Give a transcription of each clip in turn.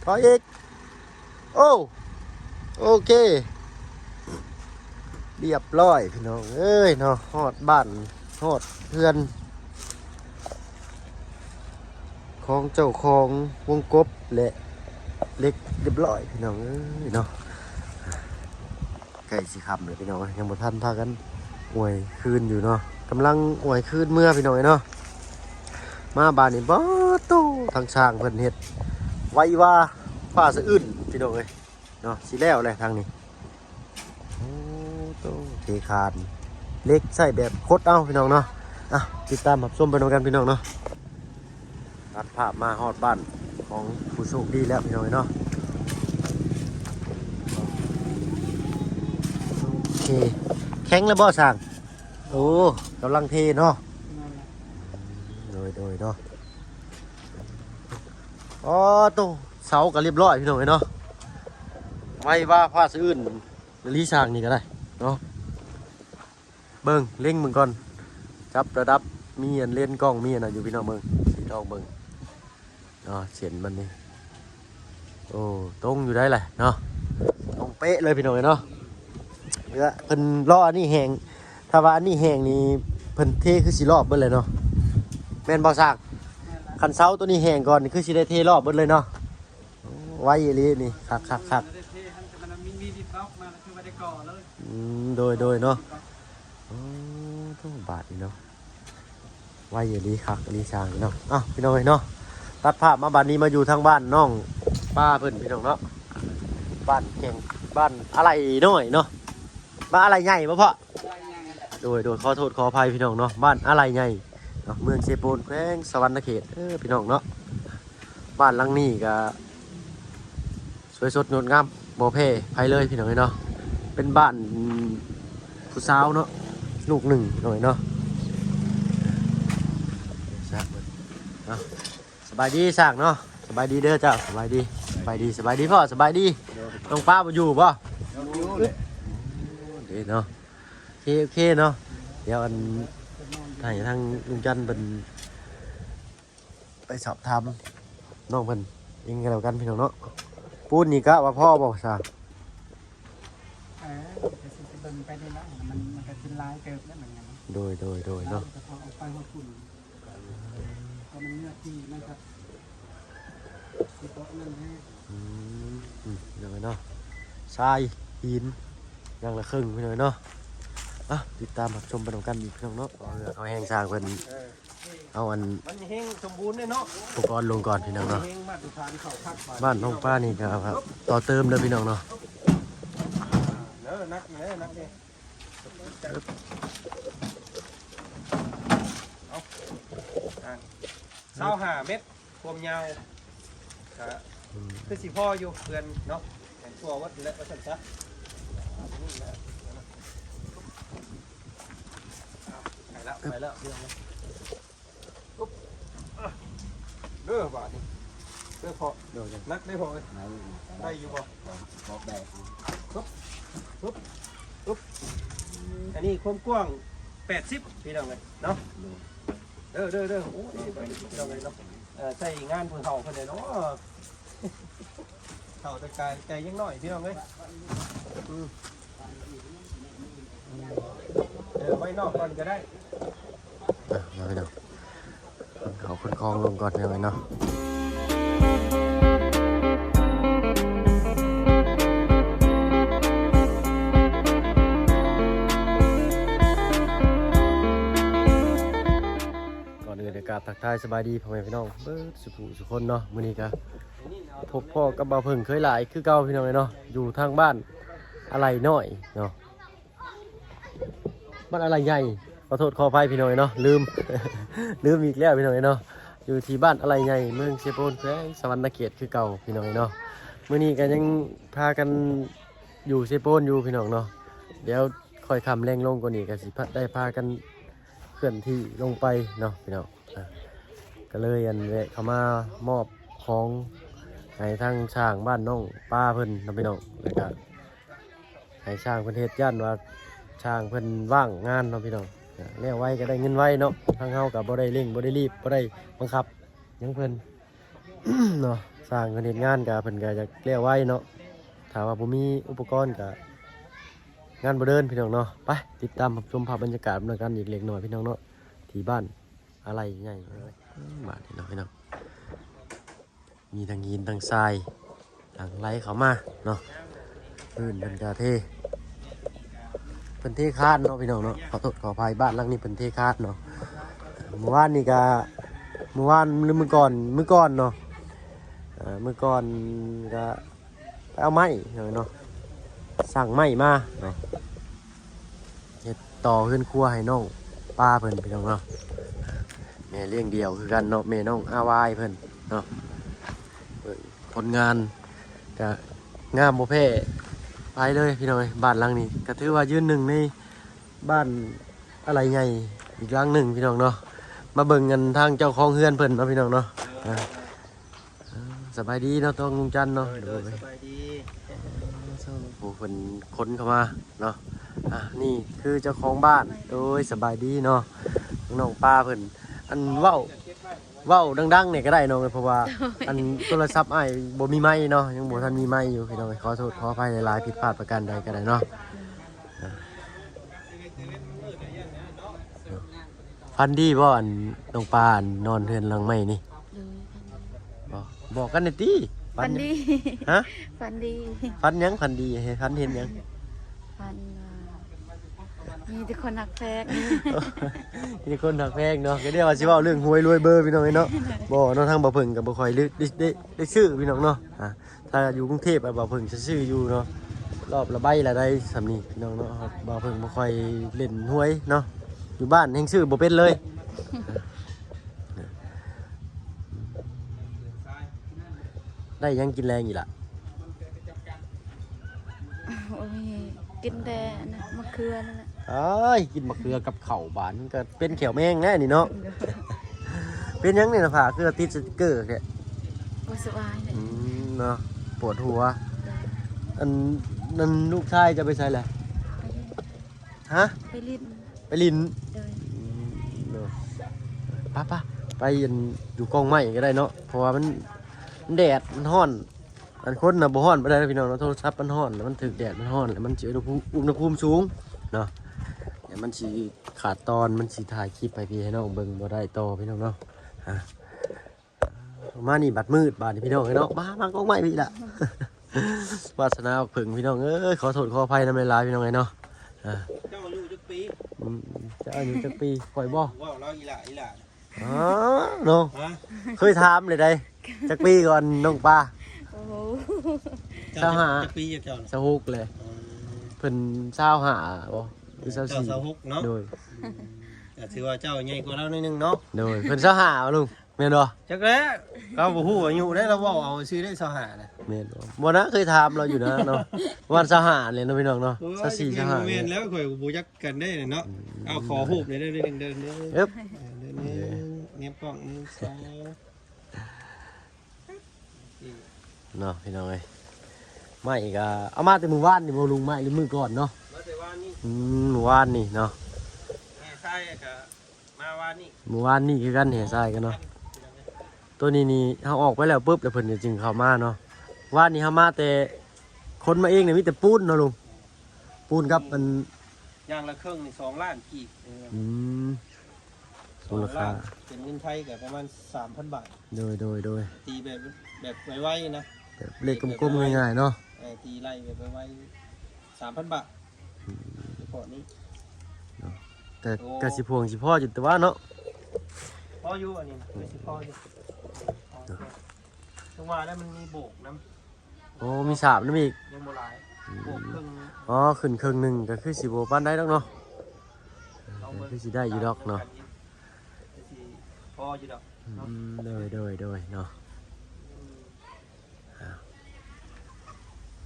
ຂໍອີກ. ໂອ້ ໂອເຄ ລຽບຮ້ອຍພີ່ນ້ອງເອີຍເນາະ, ຮອດບ້ານຮອດເຮືອນຂອງເຈົ້າຂອງວົງກົບ ແລະ ເຫຼັກລຽບຮ້ອຍພີ່ນ້ອງເອີຍເນາະ. ໃກ້ຊິຄ່ຳແລ້ວພີ່ນ້ອງເອີຍ, ຍັງບໍ່ທັນພາກັນອວຍຄືນຢູ່ເນາະ, ກຳລັງອວຍຄືນເມືອພີ່ນ້ອງເອີຍເນາະ. ມາບາດນີ້ ປາດໂທ້ ທາງຊ່າງເພິ່ນເຮັດໄວວາຟ້າສະອຶ້ນພີ່ນ້ອງເອີຍເນາະ, ຊິແລ້ວແຫຼະທາງນີ້. ໂອ້ໂຕ ເທຄານເຫຼັກໃຊ້ແບບຄົດເອົາພີ່ນ້ອງເນາະ. ອ່ະ ຕິດຕາມຮັບຊົມໄປນຳກັນພີ່ນ້ອງເນາະ. ຕັດພາບມາຮອດບ້ານຂອງຜູ້ໂຊກດີແລ້ວພີ່ນ້ອງເອີຍເນາະ. ໂອເຄ ແຂງແລ້ວບໍ່ຊ່າງ? ໂອ້ ກຳລັງເທເນາະ. ໂດຍ ໂດຍເນາະ. ອໍ ໂຕ ເສົາກໍລຽບຮ້ອຍພີ່ນ້ອງເອີຍເນາະ, ໄວວາຟ້າສະອຶ້ນ. ລີຊ່າງນີ້ກໍໄດ້ເນາະ. ເບິ່ງ ເລັງເບິ່ງກ່ອນ, ຈັບລະດັບ ມີອັນເລນກ້ອງ ມີອັນນັ້ນຢູ່ພີ່ນ້ອງ. ເບິ່ງ ສີດອກເບິ່ງເນາະ, ເສັ້ນມັນນີ້ ໂອ້ ຕົງຢູ່ໄດ໋ແຫຼະເນາະ, ຕົງເປະເລີຍພີ່ນ້ອງເອີຍເນາະ. ເພື່ອເພິ່ນລໍອັນນີ້ແຫ້ງ, ຖ້າວ່າອັນນີ້ແຫ້ງນີ້ ເພິ່ນເທຄືຊິລອບເບິດເລີຍເນາະ, ແມ່ນບໍ່ຊ່າງ? ຄັນເສົາໂຕນີ້ແຫ້ງກ່ອນ ຄືຊິໄດ້ເທລອບເບິດເລີຍເນາະ. ໄວອີ່ຫຼີນີ້ ຄັກໆໆ. ອືມ ໂດຍໆເນາະ. ໂອ້ ບາດນີ້ເນາະ ໄວອີ່ຫຼີ ຄັກອີ່ຫຼີຊ່າງເນາະ. ເອົ້າ ພີ່ນ້ອງເອີຍເນາະ, ຕັດພາບມາບາດນີ້ ມາຢູ່ທາງບ້ານນ້ອງປ້າເພິ່ນ ພີ່ນ້ອງເນາະ, ບ້ານແກ່ງ ບ້ານອາໄຫຼນ້ອຍເນາະ, ບ້ານອາໄຫຼໃຫຍ່ບໍ່ພໍ່? ໂດຍ ໂດຍ ຂໍໂທດຂໍອະໄພພີ່ນ້ອງເນາະ, ບ້ານອາໄຫຼໃຫຍ່ເນາະ ເມືອງເຊໂປນ ແຂວງສະຫວັນນະເຂດເດີພີ່ນ້ອງເນາະ. ບ້ານຫຼັງນີ້ກະສວຍສົດງົດງາມ ບໍ່ແພ້ໃຜເລີຍພີ່ນ້ອງເອີຍເນາະ, ເປັນບ້ານຜູ້ສາວເນາະ ລູກໜຶ່ງພີ່ນ້ອງເອີຍເນາະ. ເອົ້າ ສະບາຍດີຊ່າງເນາະ, ສະບາຍດີເດີເຈົ້າ, ສະບາຍດີ ສະບາຍດີ ສະບາຍດີພໍ່ ສະບາຍດີ. ນ້ອງປ້າບໍ່ຢູ່ບໍ່? ເດ້ເນາະ. ໂອເຄ ໂອເຄເນາະ, ດຽວອັນ ໃຫ້ທາງລຸງຈັນເພິ່ນໄປສອບຖາມນ້ອງເພິ່ນເອງກໍແລ້ວກັນພີ່ນ້ອງເນາະ. ປູນນີ້ກະວ່າພໍບໍ່ຊະ? ເອີ ກໍຊິເບິ່ງໄປນີ້ລະ, ມັນ ມັນກໍຊິຫຼາຍເຕີບແລ້ວເໝືອນກັນ. ໂດຍ ໂດຍ ໂດຍເນາະ. ກໍພໍເອົາໄປຮອດພຸ້ນ ເພາະມັນເນື້ອທີ່ມັນກໍ ອືມ ອືມ ພີ່ນ້ອງເອີຍເນາະ, ຊາຍຫີນຢ່າງລະເຄິ່ງ ພີ່ນ້ອງເອີຍເນາະ. ອ່ະ ຕິດຕາມຮັບຊົມໄປນຳກັນອີກ ພີ່ນ້ອງເນາະ. ເອົາເຮືອກເອົາແຮງສ້າງເພິ່ນ ເອີ ເອົາອັນ ມັນແຮງສົມບູນເດ້ເນາະ, ອຸປະກອນລົງກ່ອນ ພີ່ນ້ອງເນາະ. ແຮງມາດຕະຖານເຂົ້າຄັກ ບ້ານນ້ອງປ້ານີ້ກໍຕໍ່ເຕີມເດີ ພີ່ນ້ອງເນາະ. ເດີ ໜັກເດີ ໜັກເດີ. ເອົາ ອ່າ ຊາວຫ້າເມັດ ຄວາມຍາວ ກະ ອືມ ຄືຊິພໍຢູ່ເພື່ອນເນາະ, ແມ່ນຕົວວັດແຫຼະວ່າຊັ້ນຊະ. ໄປແລ້ວ ໄປແລ້ວ ເລື່ອງ ເດີ ບາດນີ້ ເດີພໍ່. ໂດຍ ໜັກເດ້ພໍ່ເອີຍ. ໄດ້ຢູ່ບໍ່? ໄດ້ ໄດ້. ປຶບ ປຶບ ປຶບ. ອັນນີ້ຄວາມກວ້າງແປດສິບ ພີ່ນ້ອງເອີຍເນາະ. ເດີ ເດີ ເດີ. ໂອ້ຍ ພີ່ນ້ອງເອີຍເນາະ, ເອີ ໃຊ້ງານຜູ້ເຖົ້າເພິ່ນເດ້ເນາະ. ເຖົ້າແຕ່ກາຍ ໃຈຍັງນ້ອຍ ພີ່ນ້ອງເອີຍ. ອືມ ເອີ ໄວ້ນອກກ່ອນກໍໄດ້. ອ່ະ ມາພີ່ນ້ອງ ຂົນເຂົ້າຂົນຂອງລົງກ່ອນ ພີ່ນ້ອງເອີຍເນາະ. ກ່ອນອື່ນກໍກາບທັກທາຍສະບາຍດີພໍ່ແມ່ພີ່ນ້ອງເບິດສູ່ຜູ້ສູ່ຄົນເນາະ. ມື້ນີ້ກໍພົບພໍ້ກັບບ່າວເຜິ້ງເຄີຍຫຼາຍຄືເກົ່າ ພີ່ນ້ອງເອີຍເນາະ, ຢູ່ທາງບ້ານອາໄຫຼນ້ອຍເນາະ. ບ້ານອາໄຫຼໃຫຍ່ ຂໍໂທດຂໍອະໄພພີ່ນ້ອງເອີຍເນາະ, ລືມ ລືມອີກແລ້ວພີ່ນ້ອງເອີຍເນາະ. ຢູ່ທີ່ບ້ານອາໄຫຼໃຫຍ່ ເມືອງເຊໂປນ ແຂວງສະຫວັນນະເຂດຄືເກົ່າ ພີ່ນ້ອງເອີຍເນາະ. ມື້ນີ້ກໍຍັງພາກັນຢູ່ເຊໂປນຢູ່ ພີ່ນ້ອງເນາະ, ດຽວຄ່ອຍຄ່ຳແລງລົງກວ່ານີ້ກໍຊິພາ ໄດ້ພາກັນເຄື່ອນທີ່ລົງໄປເນາະ ພີ່ນ້ອງ. ອ່າ ກໍເລີຍອັນແວະເຂົ້າມາມອບຂອງໃຫ້ທາງຊ່າງບ້ານນ້ອງປ້າເພິ່ນເນາະ ພີ່ນ້ອງ, ແລ້ວກໍ ໃຫ້ຊ່າງເພິ່ນເຮັດ ຢ້ານວ່າຊ່າງເພິ່ນວ່າງງານເນາະ ພີ່ນ້ອງ. ແລ້ວໄວກໍໄດ້ເງິນໄວເນາະ, ທາງເຮົາກໍບໍ່ໄດ້ເລັ່ງ ບໍ່ໄດ້ລີບ ບໍ່ໄດ້ບັງຄັບຫຍັງເພິ່ນ. ເນາະ ຊ່າງເພິ່ນເຮັດງານກະ ເພິ່ນກະຢາກແລ້ວໄວເນາະ ຖ້າວ່າບໍ່ມີອຸປະກອນກະງານບໍ່ເດີນພີ່ນ້ອງເນາະ. ໄປຕິດຕາມຮັບຊົມພາບບັນຍາກາດນຳກັນອີກເລັກນ້ອຍພີ່ນ້ອງເນາະ ທີ່ບ້ານອາໄລໃຫຍ່ ບາດນີ້ເນາະພີ່ນ້ອງ. ມີທັງຫີນທັງຊາຍຫຼັ່ງໄຫຼເຂົ້າມາເນາະ ພື້ນເພິ່ນກະເທ ເພິ່ນເທຄານເນາະພີ່ນ້ອງເນາະ. ຂໍໂທດຂໍອະໄພ ບ້ານຫຼັງນີ້ເພິ່ນເທຄານເນາະ. ມື້ວານນີ້ກະ ມື້ວານ ຫຼື ມື້ກ່ອນ ມື້ກ່ອນເນາະ ເອີ ມື້ກ່ອນກະ ໄປເອົາໄມ້ເນາະ ສັ່ງໄມ້ມາເນາະ ເຮັດຕໍ່ເຮືອນຄົວໃຫ້ນ້ອງປາເພິ່ນພີ່ນ້ອງເນາະ. ແມ່ລ້ຽງດຽວຄືກັນເນາະ ແມ່ນ້ອງອາວາຍເພິ່ນເນາະ. ເບິ່ງຜົນງານກະງາມບໍ່ແພ້ໃຜເລີຍພີ່ນ້ອງເອີຍ. ບ້ານຫຼັງນີ້ກະຖືວ່າຢືນໜຶ່ງໃນບ້ານອາໄລໃຫຍ່ອີກຫຼັງໜຶ່ງພີ່ນ້ອງເນາະ. ມາເບິ່ງກັນທາງເຈົ້າຂອງເຮືອນເພິ່ນເນາະພີ່ນ້ອງເນາະ. ອ່າ ສະບາຍດີເນາະ ທາງລຸງຈັນເນາະ. ໂດຍ ໂດຍ ໂດຍ ສະບາຍດີ. ໂອ້ ເພິ່ນຂົນເຂົ້າມາເນາະ. ອ່າ ນີ້ຄືເຈົ້າຂອງບ້ານ. ໂດຍ ສະບາຍດີເນາະ ນ້ອງປາເພິ່ນ. ອັນ ເວົ້າ ເວົ້າດັງໆ ແດ່ກໍໄດ້ນ້ອງເອີຍ ເພາະວ່າ ໂດຍ ອັນ ໂທລະສັບອ້າຍບໍ່ມີໄມເນາະ ຍັງບໍ່ທັນມີໄມຢູ່ພີ່ນ້ອງເອີຍ. ຂໍໂທດຂໍອະໄພຫຼາຍໆ ຜິດພາດປະການໃດກໍໄດ້ເນາະ. ອ່າ ຝັນດີບໍ່ ອັນ ນ້ອງປາ ອັນ ນອນເຮືອນຫຼັງໃໝ່ນີ້? ໂດຍ ຝັນດີ. ບອກ ບອກກັນແດ່ຕິ. ຝັນ ຝັນດີ. ຮະ? ຝັນດີ. ຝັນຫຍັງ? ຝັນດີ ໃຫ້ຝັນເຫັນຫຍັງ? ຝັນວ່າ ມີແຕ່ຄົນຮັກແພງ. ມີແຕ່ຄົນຮັກແພງເນາະ. ກໍເດວ່າຊິເວົ້າເລື່ອງຫວຍລວຍເບີພີ່ນ້ອງເອີຍເນາະ. ບໍ່ເນາະ ທາງບ່າວເຜິ້ງກໍບໍ່ຄ່ອຍໄດ້ ໄດ້ ໄດ້ຊື້ພີ່ນ້ອງເນາະ. ອ່າ ຖ້າຢູ່ກຸງເທບ ບ່າວເຜິ້ງຊິຊື້ຢູ່ເນາະ ລອບລະໃບລະໄດ້ສ່ຳນີ້ພີ່ນ້ອງເນາະ. ບ່າວເຜິ້ງບໍ່ຄ່ອຍຫຼິ້ນຫວຍເນາະ ຢູ່ບ້ານແຮ່ງຊື້ບໍ່ເປັນເລີຍ. ໄດ້ຫຍັງກິນແລງອີກລະ? ໂອ້ຍ ກິນແຕ່ອັນນັ້ນ ໝາກເຂືອນັ້ນແຫຼະ. ເອີຍ ກິນໝາກເຂືອກັບເຂົ້າບາດ ມັນກໍເປັນແຂ້ວແມງແນ່ນີ້ເນາະ. ເປັນຫຍັງນີ້ນະ ຜ້າຄືວ່າຕິດສະຕິກເກີແທ້? ບໍ່ສະບາຍແຫຼະ. ອືມ ເນາະ ປວດຫົວ. ໂດຍ. ອັນ ນັ້ນລູກຊາຍຈະໄປໃສລະ? ໄປຫຼິ້ນ. ຮະ? ໄປຫຼິ້ນ. ໄປຫຼິ້ນ. ໂດຍ. ອືມ ເນາະ ໄປໆ ໄປອັນ ຢູ່ກອງໄມ້ກໍໄດ້ເນາະ ເພາະວ່າມັນ ມັນແດດ ມັນຮ້ອນ. ອັນຄົນນະບໍ່ຮ້ອນປານໃດນະພີ່ນ້ອງເນາະ ໂທລະສັບມັນຮ້ອນ ມັນຖືກແດດ ມັນຮ້ອນ ແລ້ວມັນຊິອຸນຫະພູມ ອຸນຫະພູມສູງເນາະ ແລ້ວມັນຊິຂາດຕອນ ມັນຊິຖ່າຍຄລິບໃຫ້ພີ່ໃຫ້ນ້ອງເບິ່ງບໍ່ໄດ້ຕໍ່ພີ່ນ້ອງເນາະ. ອ່າ ມານີ້ບັດມືດບາດນີ້ພີ່ນ້ອງເອີຍເນາະ. ມາ ມາກອງໄມ້ພີ່ລະ ວາດສະໜາບັກເຜິ້ງພີ່ນ້ອງເອີຍ. ຂໍໂທດຂໍອະໄພນຳຫຼາຍໆ ພີ່ນ້ອງເອີຍເນາະ. ອ່າ ເຈົ້າອາຍຸຈັກປີ? ອືມ ເຈົ້າອາຍຸຈັກປີ? ຂ້ອຍບໍ່? ເວົ້າລາວອີ່ຫຼ້າ ອີ່ຫຼ້າ. ອໍ ເນາະ ຮະ? ເຄີຍຖາມເລີຍໃດ໋ ຈັກປີກ່ອນນ້ອງປາ? ໂອ້ໂຫ ຊາວຫ້າ. ຈັກປີເຈົ້າ? ຊາວຫົກເລີຍ. ອືມ ເພິ່ນຊາວຫ້າບໍ່ ຫຼື ຊາວສີ່? ຊາວຫົກເນາະ. ໂດຍ. ອືມ ກໍຖືວ່າເຈົ້າໃຫຍ່ກວ່າລາວໜ້ອຍໜຶ່ງເນາະ. ໂດຍ. ເພິ່ນຊາວຫ້າບໍ່ລຸງ ແມ່ນບໍ່? ຈັກແລ້ວ ເຮົາບໍ່ຮູ້ອາຍຸເດ້ ລາວເວົ້າເອົາຊື່ເດ້ ຊາວຫ້ານະ. ແມ່ນບໍ່? ບໍ່ນະ ເຄີຍຖາມລາວຢູ່ນະເນາະ ປະມານຊາວຫ້າແຫຼະເນາະ ພີ່ນ້ອງເນາະ. ໂອ້ຍ ຊາວສີ່ ຊາວຫ້າ ແມ່ນແລ້ວ ຂ້ອຍກໍບໍ່ຈັກ ກັນໄດ້ເນາະ. ອືມ ເອົາ ຂໍຮູບແດ່ເດີ ໜຶ່ງເດີ ເອີບ ເອີ ໜຶ່ງ ເອີ ແນມກ້ອງ ໜຶ່ງ ສອງ ເນາະ ພີ່ນ້ອງເອີຍ. ໄມ້ກໍເອົາມາແຕ່ມື້ວານນີ້ບໍ່ລຸງ ໄມ້ ຫຼື ມື້ກ່ອນເນາະ? ມາແຕ່ວານນີ້. ອືມ ມື້ວານນີ້ເນາະ ແຫ່ຊາຍກໍມາວານນີ້ ມື້ວານນີ້ຄືກັນ ແຫ່ຊາຍກັນເນາະ. ຕົວນີ້ນີ້ເຮົາອອກໄປແລ້ວປຶບ ແລ້ວເພິ່ນກໍຈຶ່ງເຂົ້າມາເນາະ. ວານນີ້ເຮົາມາແຕ່ ຂົນມາເອງນີ້ມີແຕ່ປູນເນາະລຸງ. ປູນກັບອັນ ຢ່າງລະເຄິ່ງນີ້ ສອງລ້ານກີບ. ເອີ ອືມ ສອງລ້ານ ມູນຄ່າ ເປັນເງິນໄທກໍປະມານສາມພັນບາດ. ໂດຍ ໂດຍ ໂດຍ. ຕີແບບ ແບບໄວໆນະ ແບບເລກກົມໆງ່າຍໆເນາະ. ເອີ ຕີໄລ່ແບບໄວໆ ສາມພັນບາດ. ອືມ ສະເພາະນີ້ເນາະ ແຕ່ ໂອ້ ກໍຊິພວງຊິພໍຢູ່ຕົວະເນາະ. ພໍຢູ່ ອັນນີ້ນະ ກໍຊິພໍຢູ່. ເອີ ເຖິງວ່າແລ້ວມັນມີໂບກນຳ. ໂອ້ ມີສາບນຳອີກ. ຍັງບໍ່ຫຼາຍ. ອືມ ໂບກເຄິ່ງ. ອໍ ຂຶ້ນເຄິ່ງໜຶ່ງກໍຄືຊິບໍ່ປານໃດດອກເນາະ. ລອງເບິ່ງ ຄືຊິໄດ້ຢູ່ດອກເນາະ ຄືຊິພໍຢູ່ດອກເນາະ. ອືມ ໂດຍ ໂດຍ ໂດຍເນາະ. ອືມ ອ່າ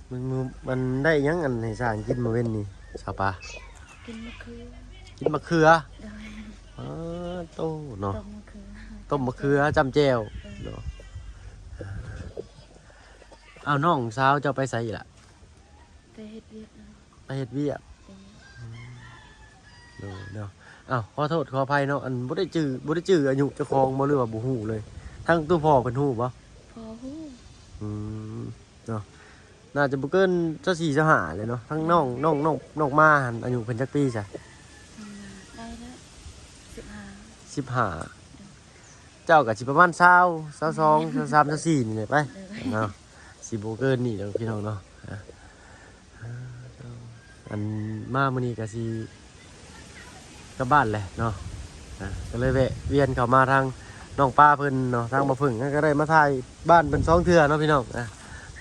ມັນ ມັນ ມັນໄດ້ຫຍັງອັນໃຫ້ຊ່າງກິນມື້ເວັນນີ້ ສາວປາ? ກິນໝາກເຂືອ. ກິນໝາກເຂືອ? ໂດຍ. ອໍ ໂຕເນາະ ຕົ້ມໝາກເຂືອ ຕົ້ມໝາກເຂືອຈ້ຳແຈ່ວ. ໂດຍ ເນາະ. ອ້າວ ນ້ອງສາວເຈົ້າໄປໃສອີກລະ? ໄປເຮັດວຽກ. ໄປເຮັດວຽກ. ໂດຍ. ອືມ ໂດຍ ເນາະ. ອ້າວ ຂໍໂທດຂໍອະໄພເນາະ ອັນ ບໍ່ໄດ້ຈື່ ບໍ່ໄດ້ຈື່ອາຍຸເຈົ້າຂອງບໍ່ ຫຼືວ່າບໍ່ຮູ້ເລີຍ? ທາງຕົວພໍ່ເພິ່ນຮູ້ບໍ່? ອືມ ເນາະ ໜ້າຈະບໍ່ເກີນຊາວສີ່ ຊາວຫ້າແຫຼະເນາະ. ທັງນ້ອງ ນ້ອງ ນ້ອງ ນ້ອງມາຫັ້ນ ອາຍຸເພິ່ນຈັກປີຊະ? ອືມ ໄດ້ແລ້ວ ສິບຫ້າ ສິບຫ້າ. ເຈົ້າກໍຊິປະມານຊາວ ຊາວສອງ ຊາວສາມ ຊາວສີ່ນີ້ແຫຼະໄປ ເອີ ເນາະ ຊິບໍ່ເກີນນີ້ດອກພີ່ນ້ອງເນາະ. ອ່າ ອັນມາມື້ນີ້ກໍຊິກັບບ້ານແຫຼະເນາະ. ອ່າ ກໍເລີຍແວະວຽນເຂົ້າມາທາງນ້ອງປາເພິ່ນເນາະ ທາງບ່າວເຜິ້ງ ກໍໄດ້ມາຖ່າຍບ້ານເພິ່ນສອງເທື່ອເນາະພີ່ນ້ອງ. ອ່າ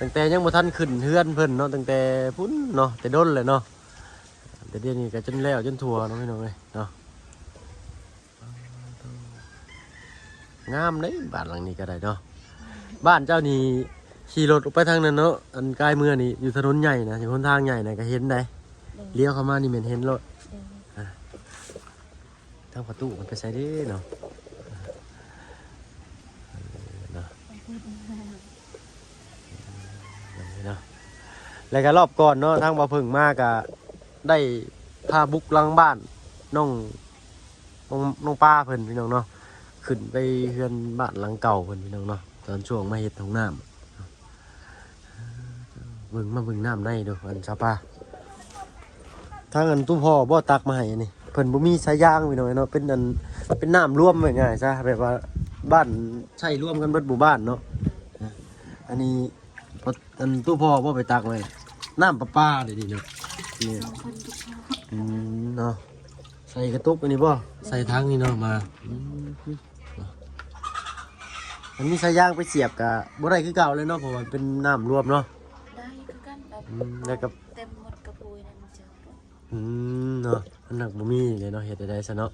ຕັ້ງແຕ່ຍັງບໍ່ທັນຂຶ້ນເຮືອນເພິ່ນເນາະ ຕັ້ງແຕ່ພຸ້ນເນາະ ແຕ່ດົນແຫຼະເນາະ. ແຕ່ດຽວນີ້ກໍຈົນແລ້ວຈົນທົ່ວເນາະພີ່ນ້ອງເອີຍເນາະ. ງາມເດ້ ບ້ານຫຼັງນີ້ກໍໄດ້ເນາະ. ບ້ານເຈົ້ານີ້ຂີ່ລົດອອກໄປທາງນັ້ນເນາະ ອັນກາຍເມືອນີ້ ຢູ່ຖະໜົນໃຫຍ່ນະ ຢູ່ຫົນທາງໃຫຍ່ນະ ກໍເຫັນໄດ໋. ໂດຍ ລ້ຽວເຂົ້າມານີ້ແມ່ນເຫັນໂລດ. ໂດຍ ອ່າ ທາງປະຕູມັນໄປໃສເດ້ເນາະ ເນາະ. ເນາະ ແລ້ວກໍລອບກ່ອນເນາະ ທາງບ່າວເຜິ້ງມາກໍໄດ້ພາບຸກຫຼັງບ້ານນ້ອງ ນ້ອງ ນ້ອງປາເພິ່ນພີ່ນ້ອງເນາະ ຂຶ້ນໄປເຮືອນບ້ານຫຼັງເກົ່າເພິ່ນພີ່ນ້ອງເນາະ ຕອນຊ່ວງມາເຮັດຫ້ອງນ້ຳ. ເບິ່ງ ມາເບິ່ງນ້ຳໃນດູ ອັນຊາວປາ ທາງອັນຕູ້ພໍ່ບໍ່ຕັກມາໃຫ້ອັນນີ້ ເພິ່ນບໍ່ມີສາຍຢາງພີ່ນ້ອງເນາະ ເປັນອັນ ເປັນນ້ຳລວມ ວ່າງ່າຍຊະ ແບບວ່າບ້ານໃຊ້ລວມກັນເບິດໝູ່ບ້ານເນາະ. ອັນນີ້ ອັນຕູ້ພໍ່ບໍ່ໄປຕັກໄວ້ ນ້ຳປະປາເດນີ້ເນາະ ນີ້ ສອງພັນກວ່າ ອືມ ເນາະ ໃສ່ກະຕຸກອັນນີ້ບໍ່ ໃສ່ຖັງນີ້ເນາະ ມາ ອືມ ເນາະ ອັນນີ້ສາຍຢາງໄປສຽບກະບໍ່ໄດ້ຄືເກົ່າເລີຍເນາະ ເພາະວ່າເປັນນ້ຳລວມເນາະ. ໄດ້ຄືກັນ ແບບ ອືມ ແລ້ວກໍເຕັມໝົດກະປຸຍນັ້ນເຈົ້າ. ອືມ ເນາະ ມັນໜັກບໍ່ມີເລີຍເນາະ ເຮັດໄດ້ຊະເນາະ.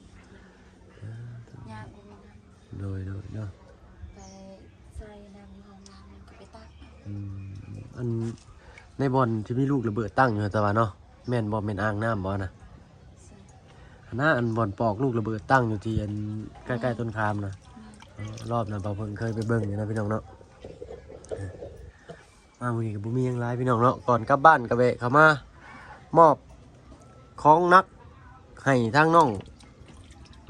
ຍາກບໍ່ມີນ້ຳ ໂດຍ ໂດຍ ເນາະ ໄປໃສ່ນ້ຳຢູ່ຫ້ອງນ້ຳ ມັນກໍໄປຕັກ. ອືມ ອັນໃນບ່ອນທີ່ມີລູກລະເບີດຕັ້ງຢູ່ຫັ້ນຕະວ່າເນາະ ແມ່ນບໍ່ ແມ່ນອ່າງນ້ຳບໍ່ນະ? ໃຊ່ ອັນນັ້ນ ອັນບ່ອນປອກລູກລະເບີດຕັ້ງຢູ່ທີ່ອັນໃກ້ໆຕົ້ນຄາມນະ. ແມ່ນ ເອີ ລອບນັ້ນບ່າວເຜິ້ງເຄີຍໄປເບິ່ງຢູ່ນະພີ່ນ້ອງເນາະ. ອ່າ ມື້ນີ້ກໍບໍ່ມີຫຍັງຫຼາຍພີ່ນ້ອງເນາະ ກ່ອນກັບບ້ານກໍແວະເຂົ້າມາມອບຂອງໜັກໃຫ້ທາງນ້ອງ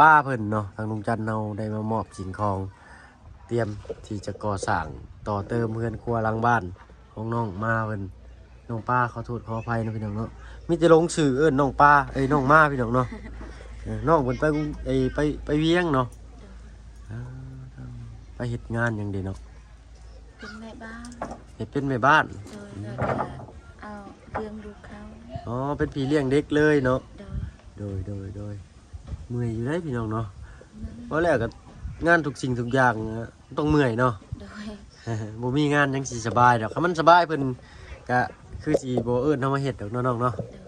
ປາເພິ່ນເນາະ ທາງລຸງຈັນເຮົາໄດ້ມາມອບສິ່ງຂອງ ຕຽມທີ່ຈະກໍ່ສ້າງຕໍ່ເຕີມເຮືອນຄົວຫຼັງບ້ານຂອງນ້ອງມາເພິ່ນ. ນ້ອງປາ ຂໍໂທດຂໍອະໄພເນາະພີ່ນ້ອງເນາະ ມີແຕ່ຫຼົງຊື່ເອີ້ນນ້ອງປາ ເອີຍ ນ້ອງມາພີ່ນ້ອງເນາະ. ເອີ ນ້ອງເພິ່ນໄປ ໄປ ໄປວຽງເນາະ. ເອີ ໄປເຮັດງານຫຍັງເດເນາະ? ເປັນແມ່ບ້ານ ເຮັດເປັນແມ່ບ້ານ. ໂດຍ ໂດຍ ກໍເອົາລ້ຽງລູກເຂົາ. ອໍ ເປັນພີ່ລ້ຽງເດັກເລີຍເນາະ. ໂດຍ ໂດຍ ໂດຍ ໂດຍ ເມື່ອຍຢູ່ເດ້ພີ່ນ້ອງເນາະ. ເມື່ອຍ ເວົ້າແລ້ວກໍງານທຸກສິ່ງທຸກຢ່າງ ອາ ຕ້ອງເມື່ອຍເນາະ. ໂດຍ ບໍ່ມີງານຫຍັງຊິສະບາຍດອກ ຄັນມັນສະບາຍເພິ່ນກະຄືຊິບໍ່ເອີ້ນເຮົາມາເຮັດດອກເນາະນ້ອງເນາະ. ໂດຍ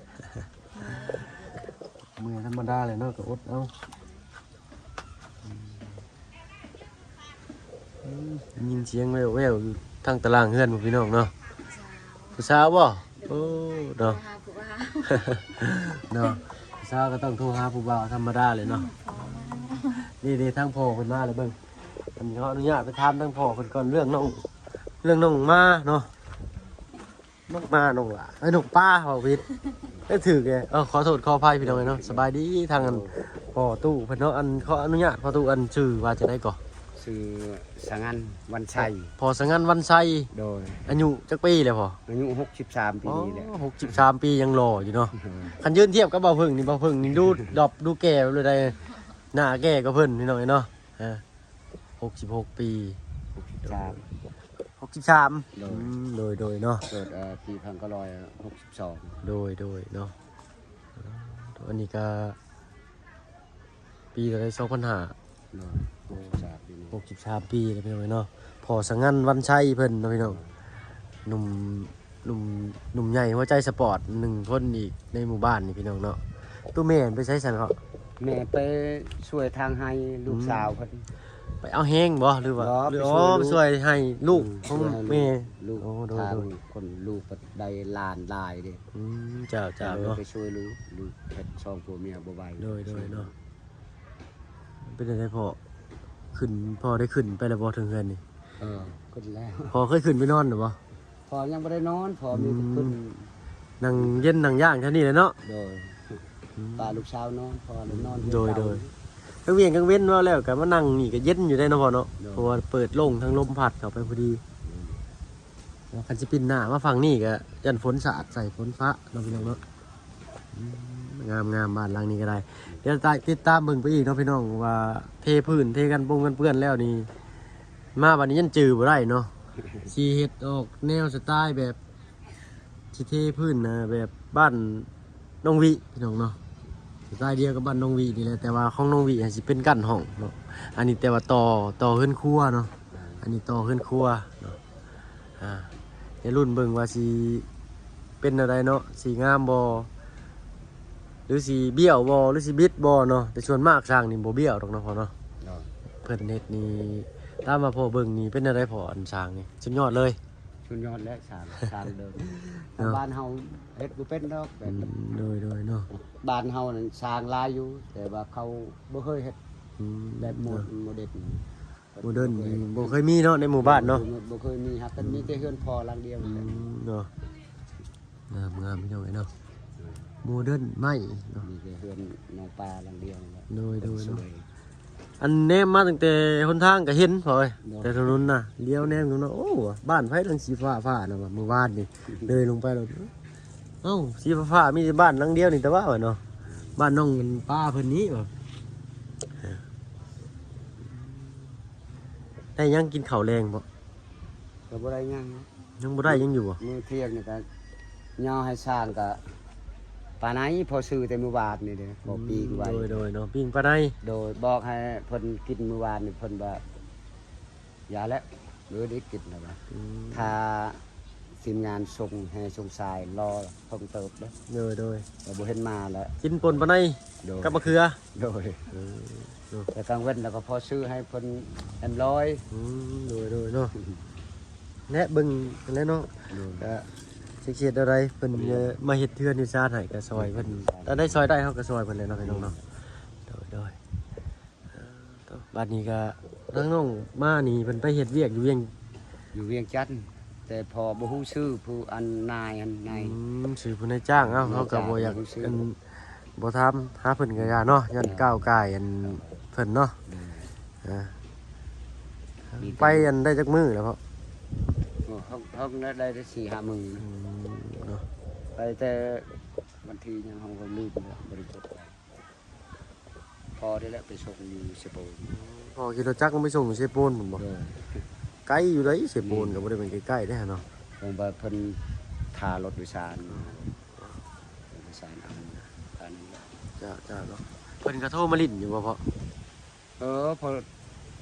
ເມື່ອຍທຳມະດາແຫຼະເນາະ ກໍອົດເອົາ. ອືມ ໄດ້ຍິນສຽງແວ່ວໆຢູ່ທາງຕາລ່າງເຮືອນພຸ້ນພີ່ນ້ອງເນາະ. ຜູ້ສາວບໍ່? ໂອ້ ເນາະ ໂທຫາຜູ້ບ່າວເນາະ ຜູ້ສາວກໍຕ້ອງໂທຫາຜູ້ບ່າວທຳມະດາແຫຼະເນາະ. ອືມ ນີ້ເດ້ ທາງພໍ່ເພິ່ນມາແລ້ວເບິ່ງ. ອັນນີ້ຂໍອະນຸຍາດໄປຖາມທາງພໍ່ເພິ່ນກ່ອນ ເລື່ອງນ້ອງ ເລື່ອງນ້ອງມາເນາະ. ນ້ອງມາ ນ້ອງຫຼ້າ ເອີຍ ນ້ອງປາ ເວົ້າຜິດ ເອີຍ ຖືກເດ້. ເອີ ຂໍໂທດຂໍອະໄພພີ່ນ້ອງເອີຍເນາະ. ສະບາຍດີ ທາງອັນພໍ່ຕູ້ເພິ່ນເນາະ. ອັນ ຂໍອະນຸຍາດພໍ່ຕູ້ ອັນຊື່ວ່າຈັ່ງໃດກໍ? ຊື່ສະຫງັນ ວັນໄຊ. ພໍ່ສະຫງັນ ວັນໄຊ. ໂດຍ ອາຍຸຈັກປີແລ້ວພໍ່? ອາຍຸຫົກສິບສາມປີນີ້ແຫຼະ. ອໍ ຫົກສິບສາມປີ ຍັງຫຼໍ່ຢູ່ເນາະ. ໂດຍ ຄັນຢືນທຽບກັບບ່າວເຜິ້ງນີ້ ບ່າວເຜິ້ງນີ້ດູດອບ ດູແກ່ເລີຍໄດ໋ ໜ້າແກ່ກວ່າເພິ່ນພີ່ນ້ອງເອີຍເນາະ. ເອີ ຫົກສິບຫົກປີ. ຫົກສິບສາມ ຫົກສິບສາມ. ໂດຍ ອືມ ໂດຍ ໂດຍເນາະ ເກີດ ເອີ ປີພັນເກົ້າຮ້ອຍຫົກສິບສອງ. ໂດຍ ໂດຍເນາະ. ອັນນີ້ກະປີເທົ່າໃດ? ສອງພັນຫ້າ. ໂດຍ ຫົກສິບສາມປີນີ້ ຫົກສິບສາມປີແລ້ວພີ່ນ້ອງເອີຍເນາະ. ພໍ່ສະຫງັນ ວັນໄຊເພິ່ນເນາະພີ່ນ້ອງ. ໂດຍ ໜຸ່ມ ໜຸ່ມ ໜຸ່ມໃຫຍ່ຫົວໃຈສະປອດໜຶ່ງຄົນອີກໃນໝູ່ບ້ານນີ້ພີ່ນ້ອງເນາະ. ໂຕແມ່ໄປໃສຊັ້ນເນາະ? ແມ່ໄປຊ່ວຍທາງໄຮ່ລູກ ອືມ ສາວເພິ່ນ. ໄປເອົາແຮງບໍ່ ຫຼືວ່າ? ບໍ່ ຫຼື ອໍ ໄປຊ່ວຍລູກ ໄປຊ່ວຍໃຫ້ລູກ ອືມ ຂອງ ຊ່ວຍໃຫ້ ແມ່ ລູກ. ໂອ້ ໂດຍ ທາງ ໂດຍ ຄົນລູກກໍໄດ້ຫຼານຫຼາຍເດ້. ອືມ ເຈົ້າ ເຈົ້າ ກໍເລີຍ ເນາະ ໄປຊ່ວຍລູກ ລູກເຮັດສອງຜົວເມຍບໍ່ໄຫວ. ໂດຍ ໂດຍ ຊ່ວຍ ເນາະ. ເປັນຈັ່ງໃດພໍ່? ຂຶ້ນ ພໍ່ໄດ້ຂຶ້ນໄປແລ້ວບໍ່ເທິງເຮືອນນີ້? ເອີ ຂຶ້ນແລ້ວ. ພໍ່ເຄີຍຂຶ້ນໄປນອນແລ້ວບໍ່? ພໍ່ຍັງບໍ່ໄດ້ນອນ ພໍ່ມີແຕ່ ອືມ ຂຶ້ນ ນັ່ງເຢັນນັ່ງຢ່າງແຖວນີ້ແຫຼະເນາະ. ໂດຍ ອືມ ປະລູກສາວນອນ ພໍ່ນອນ. ໂດຍ ໂດຍ ກາງວຽກກາງເວັນວ່າແລ້ວກໍມານັ່ງນີ້ກໍເຢັນຢູ່ໄດ໋ເນາະພໍ່ເນາະ. ໂດຍ ເພາະວ່າເປີດໂລ່ງ ທາງລົມພັດເຂົ້າໄປພໍດີ. ອືມ ຄັນຊິປິ່ນໜ້າມາຝັ່ງນີ້ກໍຢ້ານຝົນສາດໃສ່ ຝົນຟ້າເນາະພີ່ນ້ອງເນາະ. ອືມ ງາມໆ ບ້ານຫຼັງນີ້ກໍໄດ້. ດຽວຕິດຕາມເບິ່ງໄປອີກເນາະພີ່ນ້ອງ ວ່າເທພື້ນເທກັນປົງກັນເປື້ອນແລ້ວນີ້ ມາບັດນີ້ຍັງຈື່ບໍ່ໄດ້ເນາະ. ຊິເຮັດອອກແນວສະໄຕແບບ ຊິເທພື້ນນະ ແບບບ້ານນ້ອງວິພີ່ນ້ອງເນາະ, ສະໄຕດຽວກັບບ້ານນ້ອງວິນີ້ແຫຼະ ແຕ່ວ່າຂອງນ້ອງວິຫັ້ນຊິເປັນກັ້ນຫ້ອງເນາະ. ອັນນີ້ແຕ່ວ່າຕໍ່ ຕໍ່ເຮືອນຄົວເນາະ, ອັນນີ້ຕໍ່ເຮືອນຄົວເນາະ. ອ່າ ດຽວລຸ້ນເບິ່ງວ່າຊິເປັນແນວໃດເນາະ, ຊິງາມບໍ່ ຫຼືຊິບ້ຽວບໍ່ ຫຼືຊິບິດບໍ່ເນາະ. ແຕ່ສ່ວນມາກຊ່າງນີ້ບໍ່ບ້ຽວດອກເນາະພໍ່ເນາະ. ໂດຍ ເພິ່ນເຮັດນີ້ ຕາມວ່າພໍ່ເບິ່ງນີ້ເປັນແນວໃດພໍ່? ອັນຊ່າງນີ້ສຸດຍອດເລີຍ. ສຸດຍອດແຫຼະ ຊ່າງ ຊ່າງເດີມ. ເນາະ ບ້ານເຮົາເຮັດບໍ່ເປັນດອກແບບ ອືມ ໂດຍ ໂດຍເນາະ. ບ້ານເຮົານັ້ນຊ່າງຫຼາຍຢູ່ ແຕ່ວ່າເຂົາບໍ່ເຄີຍເຮັດ ອືມ ແບບໂມ ເນາະ ໂມເດີນ ໂມເດີນນີ້ບໍ່ເຄີຍມີເນາະໃນໝູ່ບ້ານເນາະ. ບໍ່ ບໍ່ເຄີຍມີ ຫາກ ອືມ ມີແຕ່ເຮືອນພໍ່ຫຼັງດຽວ ອືມ ເນາະ. ງາມໆ ພີ່ນ້ອງເອີຍເນາະ, ໂມເດີນໃໝ່ເນາະ, ມີແຕ່ເຮືອນນ້ອງປາຫຼັງດຽວນີ້ແຫຼະ. ໂດຍ ໂດຍເນາະ. ອັນແນມມາຕັ້ງແຕ່ຫົນທາງກໍເຫັນພໍ່ເອີຍ ໂດຍ ແຕ່ຖະໜົນນະ ຫຼຽວແນມຢູ່ເນາະ. ໂອ້ ບ້ານໃຜຫຼັງສີຟ້າໆ ນະ ວ່າມື້ວານນີ້ເດີນລົງໄປແລ້ວ ເອົ້າ ສີຟ້າໆ ມີແຕ່ບ້ານຫຼັງດຽວນີ້ ແຕ່ວ່າວ່າເນາະ ບ້ານນ້ອງປາເພິ່ນນີ້ວ່າ. ໄດ້ຫຍັງກິນເຂົ້າແລງບໍ່? ກໍບໍ່ໄດ້ຫຍັງ. ຍັງບໍ່ໄດ້ຫຍັງຢູ່ບໍ່? ມື້ທ່ຽງນີ້ກໍຍໍໃຫ້ຊ່າງກໍປາໄນ ພໍຊື້ແຕ່ມື້ວານນີ້ເດ້ ພໍປີ້ງໄວ້. ໂດຍ ໂດຍເນາະ ປີ້ງປາໄນ. ໂດຍ ບອກໃຫ້ເພິ່ນກິນມື້ວານນີ້ ເພິ່ນວ່າຢ່າແລ້ວ ເອີ ໄດ້ກິນແລ້ວວ່າ. ອືມ ຖ້າທີມງານສົ່ງແຮ່ສົ່ງຊາຍລໍເພິ່ງເຕີບເດ້. ໂດຍ ໂດຍ ແຕ່ບໍ່ເຫັນມາແລ້ວ ກິນປົ່ນປາໄນ ໂດຍ ກັບມະເຂືອ. ໂດຍ ເອີ ເນາະ ແຕ່ກາງເວັນແລ້ວກໍພໍຊື້ໃຫ້ເພິ່ນແອມລອຍ. ອືມ ໂດຍ ໂດຍເນາະ. ແລະເບິ່ງຫັ້ນແຫຼະເນາະ ໂດຍ ກໍຊິເຮັດແນວໃດ ເພິ່ນ ໂດຍ ມາເຮັດເຮືອນເຮັດຊານໃຫ້ກໍຊ່ອຍເພິ່ນ ໂດຍ ອັນໃດຊ່ອຍໄດ້ເຮົາກໍຊ່ອຍເພິ່ນແຫຼະເນາະ ພີ່ນ້ອງເນາະ. ໂດຍ ໂດຍ ເອີ ບັດນີ້ກໍທາງນ້ອງມານີ້ເພິ່ນໄປເຮັດວຽກຢູ່ວຽງ ຢູ່ວຽງຈັນ ແຕ່ພໍ່ບໍ່ຮູ້ຊື່ຜູ້ອັນນາຍ ອັນນາຍ ອືມ ຊື່ຜູ້ນາຍຈ້າງ. ເອົ້າ ນາຍຈ້າງ ເຮົາກໍບໍ່ຢາກ ບໍ່ຮູ້ຊື່ ອັນ ບໍ່ຖາມຫາເພິ່ນກໍຢ່າເນາະ ຢ້ານ ເອີ ກ້າວກ່າຍອັນ ເອີ ເພິ່ນເນາະ. ໂດຍ ເອີ ມີແຕ່ ໄປອັນໄດ້ຈັກມື້ແລ້ວພໍ່? ໂອ້ ເຮົາ ເຮົາໄດ້ ໄດ້ສີ່ຫ້າມື້. ອືມ ເນາະ ໄປແຕ່ວັນທີຫຍັງເຮົາກໍລືມແລ້ວ ບໍ່ໄດ້ຈົດໄວ້. ພໍ່ນີ້ແຫຼະໄປສົ່ງຢູ່ເຊໂປນ. ພໍ່ຂີ່ລົດຈັກລົງໄປສົ່ງຢູ່ເຊໂປນພຸ້ນບໍ່? ໂດຍ ໄກຢູ່ໃດເຊໂປນ ແມ່ນ ກໍບໍ່ໄດ້ແມ່ນໃກ້ໆເດ້ເນາະ. ເພິ່ນວ່າເພິ່ນຖ້າລົດໂດຍສານມາ ໂດຍສານເອົາ ອັນນັ້ນແຫຼະ. ຈ້າໆ ເນາະ ເພິ່ນກໍໂທມາຫຼິ້ນຢູ່ບໍ່ພໍ່? ເອີ ເພິ່ນ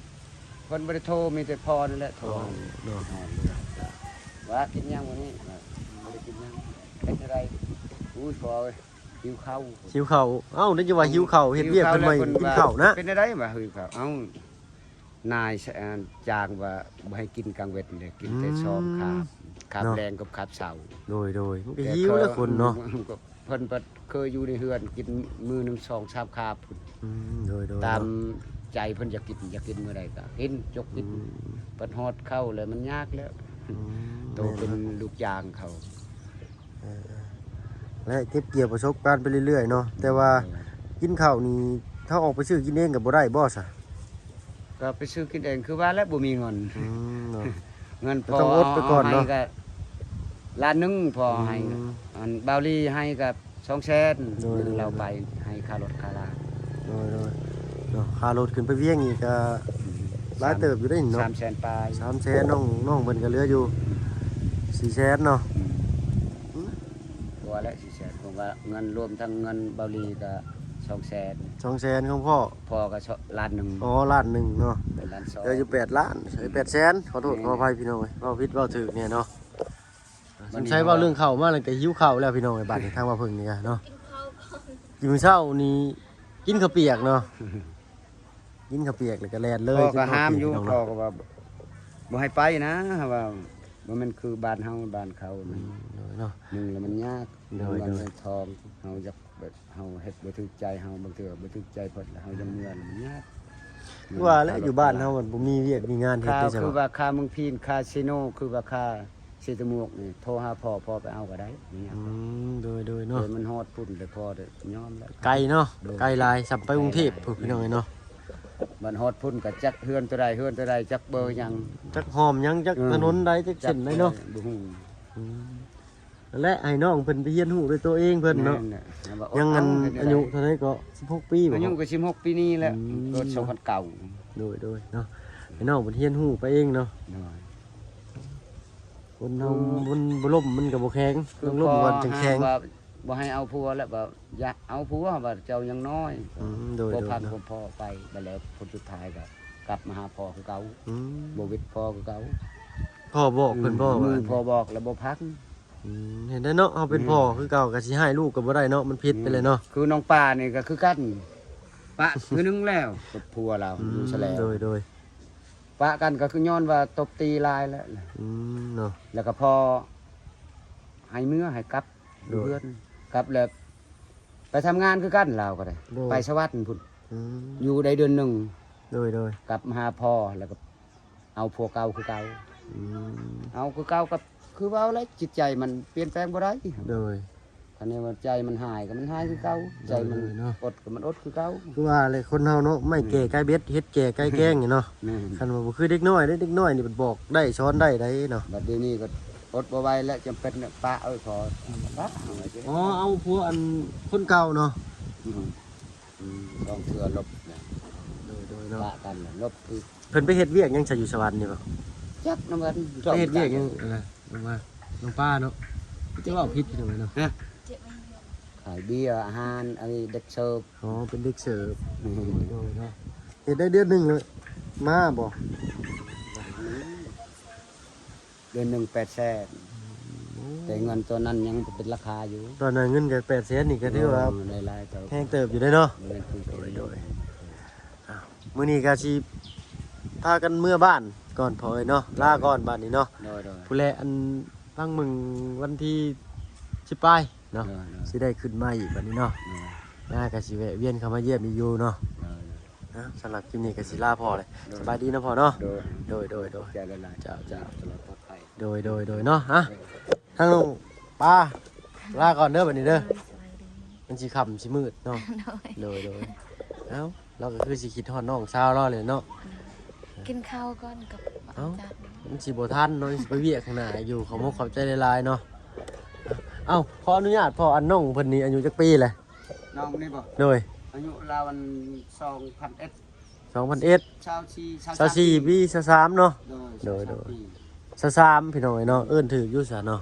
ເພິ່ນບໍ່ໄດ້ໂທ ມີແຕ່ພໍ່ນີ້ແຫຼະໂທ. ອໍ ເນາະ ວ່າກິນຫຍັງມື້ນີ້? ວ່າບໍ່ໄດ້ກິນຫຍັງ. ເຮັດຈັ່ງໃດ? ໂອ້ຍ ພໍ່ເອີຍ ຫິວເຂົ້າ ຫິວເຂົ້າ. ເອົ້າ ໄດ້ຍິນວ່າຫິວເຂົ້າ ເຮັດວຽກເພິ່ນໃໝ່ ຫິວເຂົ້າແລ້ວເພິ່ນວ່າ ກິນເຂົ້ານະ ເປັນຈັ່ງໃດວ່າຫິວເຂົ້າ? ເອົ້າ ນາຍ ເອີ ຈ້າງວ່າບໍ່ໃຫ້ກິນກາງເວັນເດ້ ກິນແຕ່ ອືມ ສອງຄາບ ຄາບ ເນາະ ແລງກັບຄາບເຊົ້າ. ໂດຍໆ ມັນກໍຫິວແຫຼະຄົນເນາະ. ເພິ່ນພັດເຄີຍຢູ່ໃນເຮືອນກິນມື້ໜຶ່ງສອງສາມຄາບພຸ້ນ. ອືມ ໂດຍໆ ຕາມ ເນາະ ໃຈເພິ່ນຢາກກິນ ຢາກກິນມື້ໃດກໍກິນ ຈົກກິນ. ອືມ ບັດຮອດເຂົ້າແລ້ວມັນຍາກແລ້ວ. ອືມ ໂຕເປັນ ແມ່ນເນາະ ລູກຈ້າງເຂົາ. ເອີໆ ແລະເກັບກ່ຽວປະສົບການໄປເລື້ອຍໆເນາະ. ແຕ່ວ່າ ເອີ ກິນເຂົ້ານີ້ ເຮົາອອກໄປຊື້ກິນເອງກໍບໍ່ໄດ້ບໍ່ຊະ? ກໍໄປຊື້ກິນເອງ ຄືວ່າແຫຼະ ບໍ່ມີເງິນ. ອືມ ເນາະ ເງິນ ກໍຕ້ອງອົດໄປກ່ອນເນາະ. ພໍ່ເອົາໃຫ້ກໍລ້ານໜຶ່ງ ພໍ່ໃຫ້. ອືມ ອັນບ່າວລີໃຫ້ກໍສອງແສນ. ໂດຍໆ ເງິນລາວໄປໃຫ້ຄ່າລົດຄ່າລາ. ໂດຍໆ ເນາະ ຄ່າລົດຂຶ້ນໄປວຽງນີ້ກໍ ອືມ ຫຼາຍເຕີບຢູ່ເດ້ເນາະ ສາມແສນປາຍ. ສາມແສນ ນ້ອງ ນ້ອງເພິ່ນກໍເຫຼືອຢູ່ ອືມ ສີ່ແສນເນາະ. ອືມ ອືມ ກວ່າແຫຼະ ສີ່ແສນ ເພາະວ່າເງິນລວມທັງເງິນບ່າວລີກໍສອງແສນ. ສອງແສນຂອງພໍ່ ພໍ່ກໍລ້ານໜຶ່ງ. ອໍ ລ້ານໜຶ່ງເນາະ ເປັນລ້ານສອງ ເຫຼືອຢູ່ແປດລ້ານ ເອີ ແປດແສນ. ຂໍໂທດ ອືມ ຂໍອະໄພພີ່ນ້ອງເອີຍ ເວົ້າຜິດເວົ້າຖືກແດ່ເນາະ. ສົງໄສເວົ້າເລື່ອງເຂົ້າມາແລ້ວກໍຫິວເຂົ້າແລ້ວພີ່ນ້ອງເອີຍ. ບາດນີ້ທາງວ່າເພິ່ງນີ້ກະເນາະ ກິນເຂົ້າກ່ອນ. ກິນມື້ເຊົ້ານີ້ກິນເຂົ້າປຽກເນາະ ກິນເຂົ້າປຽກແລ້ວກໍແລ່ນເລີຍ. ພໍ່ກໍຫ້າມຢູ່ ພໍ່ກໍວ່າບໍ່ໃຫ້ໄປນະ ວ່າບໍ່ແມ່ນຄືບ້ານເຮົາບ້ານເຂົາ. ອືມ ໂດຍເນາະ ໜຶ່ງແລ້ວມັນຍາກ. ໂດຍໆ ເລື່ອງເງິນເລື່ອງທອງ ເຮົາຢາກ ເຮົາເຮັດບໍ່ຖືກໃຈເຮົາ ບາງເທື່ອບໍ່ຖືກໃຈເພິ່ນ ແລ້ວເຮົາຍັງເມືອນ ມັນຍາກ. ຄືວ່າແຫຼະ ຢູ່ບ້ານເຮົາມັນບໍ່ມີວຽກມີງານເຮັດເດ້. ຄືວ່າຄ່າເມືອງພີນ ຄ່າເຊໂນ ຄືວ່າຄ່າເຊຕະໝວກນີ້ ໂທຫາພໍ່ ພໍ່ໄປເອົາກໍໄດ້ ມັນຍາກ. ອືມ ໂດຍໆ ເນາະ ມັນຮອດພຸ້ນແລ້ວ ພໍ່ໄດ້ຍອມແລ້ວ. ໄກເນາະ ໂດຍ ໄກຫຼາຍ ສ່ຳໄປກຸງເທບພຸ້ນ ໄກຫຼາຍ ພີ່ນ້ອງເອີຍເນາະ. ບັດຮອດພຸ້ນກໍຈັກເຮືອນຕົວໃດ ເຮືອນຕົວໃດ ຈັກເບີຫຍັງ ຈັກຫ້ອມຫຍັງ ຈັກ ເອີ ຖະໜົນໃດ ຈັກເສັ້ນໃດເນາະ ຈັກເບີຫຍັງ ບໍ່ຮູ້ ອືມ ແລະ ໃຫ້ນ້ອງເພິ່ນໄປຮຽນຮູ້ດ້ວຍຕົວເອງເພິ່ນເນາະ ແມ່ນແຫຼະ ຍັງອັນ ເອົາ ອາຍຸເທົ່າໃດກໍ ສິບຫົກປີບໍ່? ອາຍຸກໍສິບຫົກປີນີ້ແຫຼະ ອືມ ເກີດສອງພັນເກົ້າ ໂດຍໆເນາະ ໃຫ້ນ້ອງເພິ່ນຮຽນຮູ້ໄປເອງເນາະ ໂດຍ ຄົນເຮົາ ຄື ມັນບໍ່ລົ້ມມັນກໍບໍ່ແຂງ ຕ້ອງລົ້ມກ່ອນຈຶ່ງແຂງ ວ່າບໍ່ໃຫ້ເອົາຜົວແລ້ວ ວ່າຢ່າເອົາຜົວ ວ່າເຈົ້າຍັງນ້ອຍ ອືມ ໂດຍໆ ບໍ່ພັກ ເນາະ ບໍ່ພໍໄປ ບັດແລ້ວຜົນສຸດທ້າຍກໍກັບມາຫາພໍ່ຄືເກົ່າ ອືມ ບໍ່ເວັດພໍ່ຄືເກົ່າ ພໍ່ບອກເພິ່ນບໍ່ ອືມ ວ່າ ພໍ່ບອກແລ້ວບໍ່ຟັງ ອືມ ເຫັນໄດ້ເນາະ ເຮົາເປັນ ອືມ ພໍ່ຄືເກົ່າກໍຊິຮ້າຍລູກກໍບໍ່ໄດ້ເນາະ ມັນຜິດໄປແລ້ວເນາະ ອືມ ຄືນ້ອງປານີ້ກໍຄືກັນ ປະເທື່ອໜຶ່ງແລ້ວກັບຜົວລາວ ອືມ ຢູ່ຊະແລວ ໂດຍໆ ປະກັນກໍຄືຍ້ອນວ່າຕົບຕີຫຼາຍແຫຼະ ອືມ ເນາະ ແລ້ວກໍພໍໃຫ້ເມືອໃຫ້ກັບ ໂດຍ ເຮືອນ ກັບແລ້ວໄປທຳງານຄືກັນ ລາວກໍໄດ້ ໂດຍ ໄປສະຫວັນພຸ້ນ ອືມ ຢູ່ໄດ້ເດືອນໜຶ່ງ ໂດຍໆ ກັບມາຫາພໍ່ ແລ້ວກໍ ເອົາຜົວເກົ່າຄືເກົ່າ ອືມ ເອົາຄືເກົ່າກໍຄືເວົ້າແຫຼະ ຈິດໃຈມັນປ່ຽນແປງບໍ່ໄດ້ ໂດຍ ຄັນແມ່ນວ່າໃຈມັນຮ້າຍກໍມັນຮ້າຍຄືເກົ່າ ໂດຍ ໃຈມັນ ໂດຍເນາະ ອົດກໍມັນອົດຄືເກົ່າ ຄືວ່າແຫຼະ ຄົນເຮົາເນາະ ໄມ້ແກ່ກາຍເບັດ ເຫັດແກ່ກາຍແກງນີ້ເນາະ ແມ່ນ ຄັນວ່າບໍ່ຄືເດັກນ້ອຍເດ້ ເດັກນ້ອຍນີ້ມັນບອກໄດ້ສອນໄດ້ໃດເນາະ ບັດດຽວນີ້ກໍອົດບໍ່ໄຫວແລ້ວ ຈຳເປັນປະເອີຍ ຂໍ ອືມ ປະເອົາໄວ້ເດີ ອໍ ເອົາຜົວອັນຄົນເກົ່າເນາະ ອືມ ອືມ ສອງເທື່ອລົບນະ ໂດຍໆເນາະ ປະກັນລົບຄື ເພິ່ນໄປເຮັດວຽກຫຍັງຊະຢູ່ສະຫວັນນີ້ບໍ່? ຈັກນຳກັນ ໄປເຮັດວຽກຫຍັງ ອັນນັ້ນ ນ້ອງປາເນາະ ຈະເວົ້າຜິດຢູ່ເນາະ ຮະ ຂາຍເບຍ ອາຫານ ອັນນີ້ເດັກເສີບ ອໍ ເປັນເດັກເສີບ ອືມ ໂດຍເນາະ ເຮັດໄດ້ເດືອນໜຶ່ງແລ້ວ ມາບໍ່? ເດືອນໜຶ່ງແປດແສນ ໂອ້ ແຕ່ເງິນຕົວນັ້ນຍັງເປັນລາຄາຢູ່ ຕອນນັ້ນເງິນກໍແປດແສນນີ້ກໍຖືວ່າ ໂອ້ ໄດ້ຫຼາຍເຕີບ ແພງເຕີບຢູ່ເດ້ເນາະ ແມ່ນ ໂດຍໆ ອ້າວ ມື້ນີ້ກໍຊິພາກັນເມືອບ້ານກ່ອນພໍ່ເອີຍເນາະ ລາກ່ອນບາດນີ້ເນາະ ໂດຍໆ ພຸ້ນແຫຼະ ອັນຟັງເບິ່ງວັນທີສິບປາຍເນາະ ໂດຍໆ ຊິໄດ້ຂຶ້ນມາອີກບາດນີ້ເນາະ ໂດຍ ລາກໍຊິແວະວຽນເຂົ້າມາຢ້ຽມອີກຢູ່ເນາະ ໂດຍ ເນາະ ສຳລັບຄລິບນີ້ກໍຊິລາພໍ່ແຫຼະ ໂດຍ ສະບາຍດີເນາະພໍ່ເນາະ ໂດຍ ໂດຍໆໆ ຂອບໃຈຫຼາຍໆ ເຈົ້າໆ ເຈົ້າ ຈະລອດປອດໄພ ໂດຍໆໆ ເນາະ ອະ ໂດຍ ທາງນ້ອງປາ ລາກ່ອນເດີບັດນີ້ເດີ ໂດຍ ສະບາຍດີ ມັນຊິຄ່ຳຊິມືດເນາະ ໂດຍ ໂດຍໆ ເອົ້າ ລາວກໍຄືຊິຄິດຮອດນ້ອງສາວລາວແຫຼະເນາະ ກິນເຂົ້າກ່ອນກັບ ເອົ້າ ອາຈານ ມັນຊິບໍ່ທັນເນາະ ຊິໄປວຽກຂ້າງໜ້າຢູ່ ຂອບມຸກຂອບໃຈຫຼາຍໆເນາະ ເອົ້າ ຂໍອະນຸຍາດພໍ່ ອັນນ້ອງເພິ່ນນີ້ອາຍຸຈັກປີແຫຼະ? ນ້ອງນີ້ບໍ່? ໂດຍ ອາຍຸລາວອັນ ສອງພັນເອັດ ສອງພັນເອັດ ຊາວສີ່ ຊາວສີ່ ຊາວສາມປີ ຊາວສາມເນາະ ໂດຍ ໂດຍ ຊາວສາມປີ ຊາວສາມ ພີ່ນ້ອງເອີຍເນາະ ເອີ້ນຖືກຢູ່ຊະເນາະ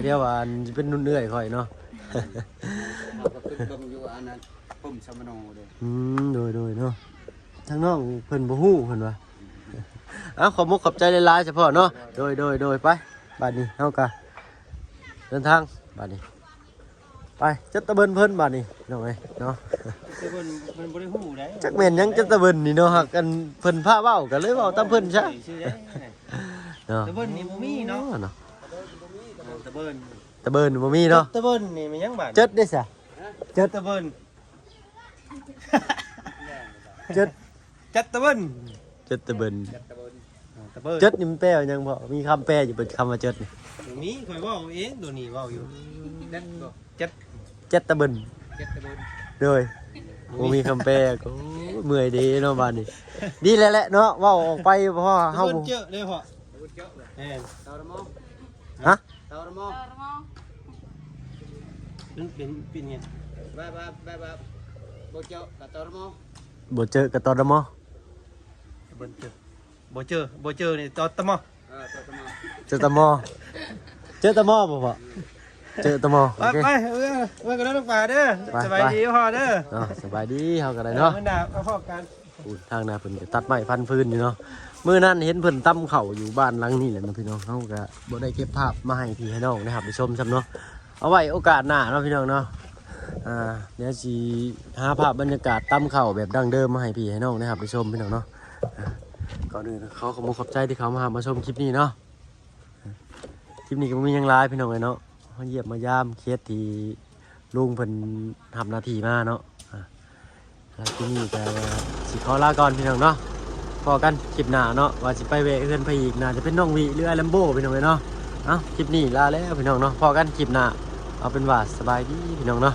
ດຽວວ່າອັນຊິເປັນລຸ້ນເອື້ອຍຂ້ອຍເນາະ ເຮົາກໍຂຶ້ນເບິ່ງຢູ່ອັນນັ້ນ ກຸ່ມສຳມະໂນເດ້ ອືມ ໂດຍໆເນາະ ທາງນ້ອງເພິ່ນບໍ່ຮູ້ເພິ່ນວ່າ ເອົ້າ ຂອບມຸກຂອບໃຈຫຼາຍໆ ສະເພາະເນາະ ໂດຍໆໆ ໄປ ບາດນີ້ເຮົາກໍເດີນທາງບາດນີ້ ໄປ ຈັດຕະເບິ່ນເພິ່ນບາດນີ້ ພີ່ນ້ອງເອີຍເນາະ ແຕ່ເພິ່ນ ເພິ່ນບໍ່ໄດ້ຮູ້ໃດ ຈັກແມ່ນຫຍັງຈັດຕະເບິ່ນນີ້ເນາະ ຫາກອັນເພິ່ນພາເວົ້າກໍເລີຍເວົ້າຕາມເພິ່ນຊະ ເນາະ ຕະເບິ່ນນີ້ບໍ່ມີເນາະ ເນາະ ຕະເບິ່ນ ຕະເບິ່ນບໍ່ມີເນາະ ຕະເບິ່ນນີ້ແມ່ນຫຍັງບາດ ເຈັດເດ້ຊະ ເຈັດຕະເບິ່ນ ເຈັດ ຈັດຕະເບິ່ນ ເຈັດຕະເບິ່ນ ຈັດຕະເບິ່ນ ຕະເບິ່ນ ເຈັດນີ້ມັນແປວ່າຫຍັງພໍ່? ມີຄຳແປຢູ່ບໍ່ ຄຳວ່າເຈັດນີ້? ບໍ່ມີ ຂ້ອຍເວົ້າເອງ ໂຕນີ້ເວົ້າຢູ່ ເຈັດບໍ່? ເຈັດ ເຈັດຕະເບິ່ນ ເຈັດຕະເບິ່ນ ໂດຍ ບໍ່ມີຄຳແປ ໂອ້ຍ ເມື່ອຍເດ້ເນາະບາດນີ້ ດີແລ້ວແຫຼະເນາະ ເວົ້າອອກໄປ ເພາະວ່າເຮົາ ຕະເບິ່ນເຈີເດ້ພໍ່ ຕະເບິ່ນເຈີ ແມ່ນ ຕະເບິ່ນ ຮະ? ຕະເບິ່ນ ມັນເປັນ ເປັນຫຍັງ? ແບບ ແບບ ແບບ ບໍ່ເຈີກະຕະເບິ່ນ ບໍ່ເຈີກະຕະເບິ່ນ ເຈີ ບໍ່ເຈີ ບໍ່ເຈີນີ້ ຕະຕະມໍ ເອີ ຕະຕະມໍ ເຈີຕະມໍ ເຈີຕະມໍບໍ່ພໍ່? ເຈີຕະມໍ ໄປ ໂອເຄ ໄປ ເອີ ໄປກັນເດີ ໄປ ສະບາຍດີພໍ່ເດີ ເນາະ ສະບາຍດີ ເຮົາກໍໄດ້ເນາະ ເອີ ມື້ໜ້າມາພໍ້ກັນ ພຸ້ນ ທາງໜ້າເພິ່ນກໍຕັດໄມ້ພັນຟືນຢູ່ເນາະ ມື້ນັ້ນເຫັນເພິ່ນຕຳເຂົ້າຢູ່ບ້ານຫຼັງນີ້ແຫຼະເນາະ ພີ່ນ້ອງ ເຮົາກໍບໍ່ໄດ້ເກັບພາບມາໃຫ້ພີ່ໃຫ້ນ້ອງໄດ້ຮັບໄດ້ຊົມຊ້ຳເນາະ ເອົາໄວ້ໂອກາດໜ້າເນາະ ພີ່ນ້ອງເນາະ ອ່າ ດຽວຊິຫາພາບບັນຍາກາດຕຳເຂົ້າແບບດັ້ງເດີມມາໃຫ້ພີ່ໃຫ້ນ້ອງໄດ້ຮັບໄດ້ຊົມ ພີ່ນ້ອງເນາະ ອ່າ ກ່ອນອື່ນຂໍຂອບອົກຂອບໃຈທີ່ເຂົ້າມາຮັບມາຊົມຄລິບນີ້ເນາະ ຄລິບນີ້ກໍບໍ່ມີຫຍັງຫຼາຍ ພີ່ນ້ອງເອີຍເນາະ ມາຢ້ຽມມາຢາມເຂດທີ່ລຸງເພິ່ນຮັບໜ້າທີ່ມາເນາະ ອ່າ ແລ້ວຄລິບນີ້ກໍຊິຂໍລາກ່ອນ ພີ່ນ້ອງເນາະ ພໍ້ກັນຄລິບໜ້າເນາະ ວ່າຊິໄປແວະເຮືອນໃຜອີກ ໜ້າຈະເປັນນ້ອງວິ ຫຼື ອ້າຍແລມໂບ ພີ່ນ້ອງເອີຍເນາະ ເອົ້າ ຄລິບນີ້ລາແລ້ວ ພີ່ນ້ອງເນາະ ພໍ້ກັນຄລິບໜ້າ ເອົາເປັນວ່າສະບາຍດີ ພີ່ນ້ອງເນາະ.